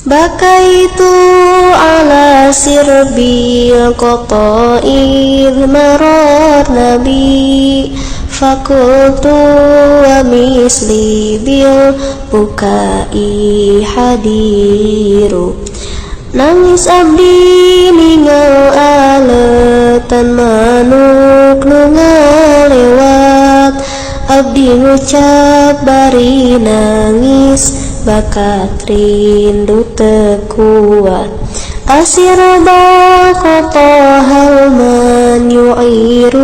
بكيت على سرب القطا إذ مررنا بي فقلت ومثلي بالبكاء حدير. Nangis abdi ningal aletan manuk nu ngalewat, abdi ngucap bari nangis bakat rindu teu kuat. أسر القطا هل من يعير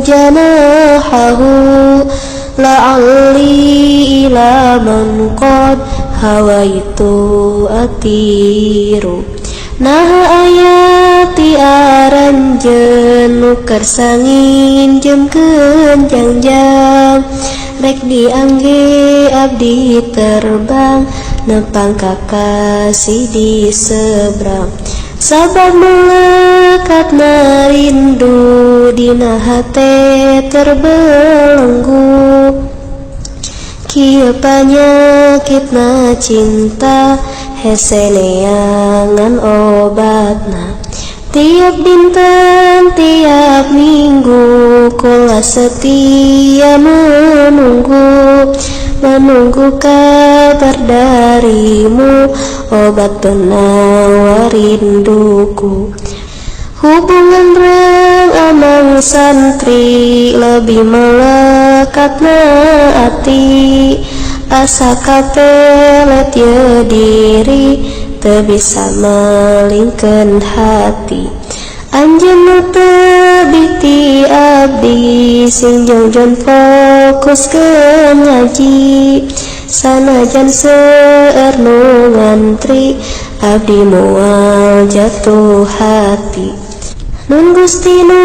جناحه لعلي إلى من قد هويت أطير. Naha aya ti aranjeun nu kersa nginjemkeun jangjang, rek diangge abdi terbang nepang kakasih di seberang. Sabab melekatna rindu dina hate terbelenggu, kieu panyakitna cinta hese neangan obatna. Tiap dinten tiap minggu kula setia menunggu, menunggu kabar darimu obat penawar rinduku. Hubungan reng amang santri lebih melekat na ati, asa kapelet ye diri teu bisa malingkeun hati. Anjeun nu teu ti abdi sing jongjon fokuskeun ngaji, sanajan seueur nu ngantri abdi moal jatuh hati. Nun Gusti nu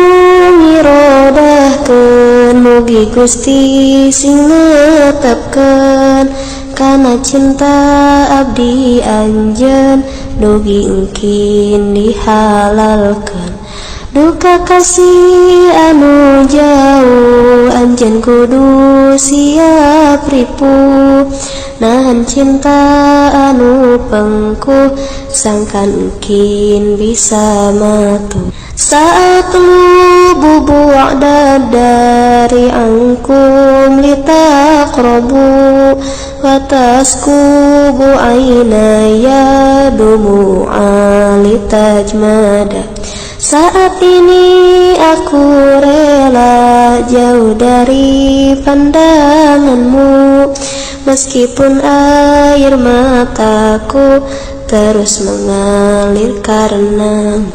ngirodahkeun mugi Gusti sing netepkeun kana cinta abdi anjeun dugi engkin dihalalkeun. Duka kasih anu jauh anjeun kudu siap ripuh, nahan cinta anu pengkuh sangkan engkin bisa matu. Saat lubu dari angkum litaqrabu wa taskubu ainaya dumu'a litajmada. Saat ini aku rela jauh dari pandanganmu, meskipun air mataku terus mengalir karenamu.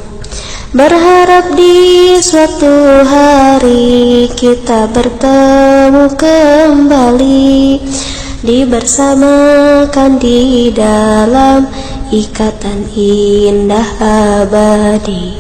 Berharap di suatu hari kita bertemu kembali, dibersamakan di dalam ikatan indah abadi.